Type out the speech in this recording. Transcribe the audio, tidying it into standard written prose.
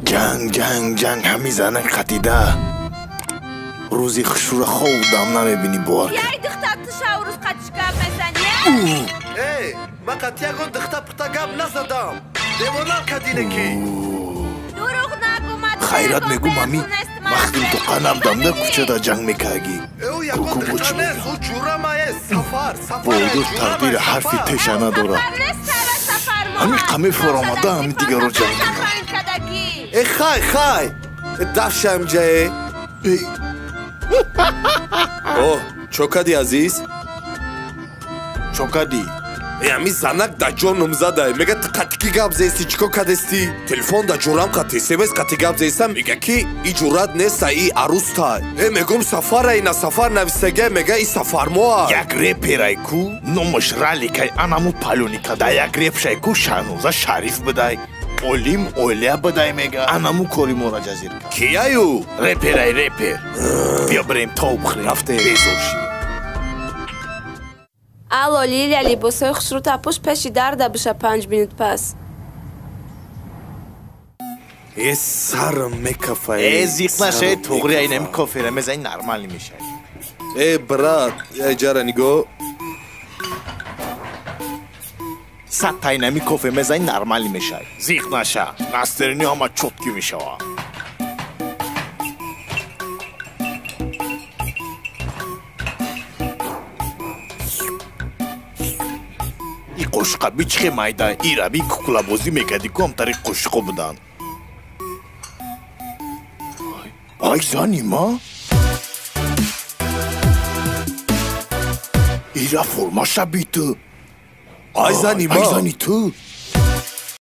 Ҷанг, ҷанг, ҷанг, ҳами занак қатида. Рӯзи хушура хоб дам намебинӣ, бовар кун. Яй духтар, ту шаврӯз қатиш гап мезанӣ? Э, ман қати ягон духта пухта гап назадам. Девона кадине ки. Дурӯғ нагӯ, ман Хайрат мегум, ами вақтим тоқа набдамда кӯчада ҷанг мекарги. Э, ӯ ягон Куку духта чӣ нест, мегӯям? ӯ ҷурамае, Сафар, Сафар. Бойду тақдири ҳарфи теша надорад. Ҳами қаме форомада, ҳами дигаро ҷанг кунад. Э, хай, хай. Э, дафшам ҷае. Э, О, чо кади, азиз? Чо кадӣ? Э, ами занак да ҷоном задай. Мега, ту қатики гап зести, чӣ кор кадести? Телефон да ҷурам қати, смс қати гап зестам, мега ки и ҷурат неста, и арӯстай. Э, мегум, Сафара, ина Сафар нависага, мега и Сафармоа. Як реперай ку, номаш Раликай, анаму палёника да як репшай ку, Шаҳноза Шариф бидай, олим оилия бидай, мега, анаму кори мора ҷазир кард. Кияю? Реперай, репер. Биё бирем, тоб хӯрем. Рафтем. Безор ши. Алло, Лилия, либосҳои хушрӯта пӯш, пеши дарда биша 5 минут пас. Э, сарам мекафа. Э, зиқ наша, туғри, айнами кофера мезани, нормалӣ мешавӣ. Э, брат, э, ҷара нигоҳ. 100 та инами кофе мезани, нормалӣ мешавӣ. Зиқ наша, настроение ҳама чёткий мешава. И қошуқаби чихе майда, ираби куклабозӣ мекарди ку, ҳамтари қошуқо буданд. Ай, зани ма, ира формаша би ту. Ай, зани ма. Ай, зани ту.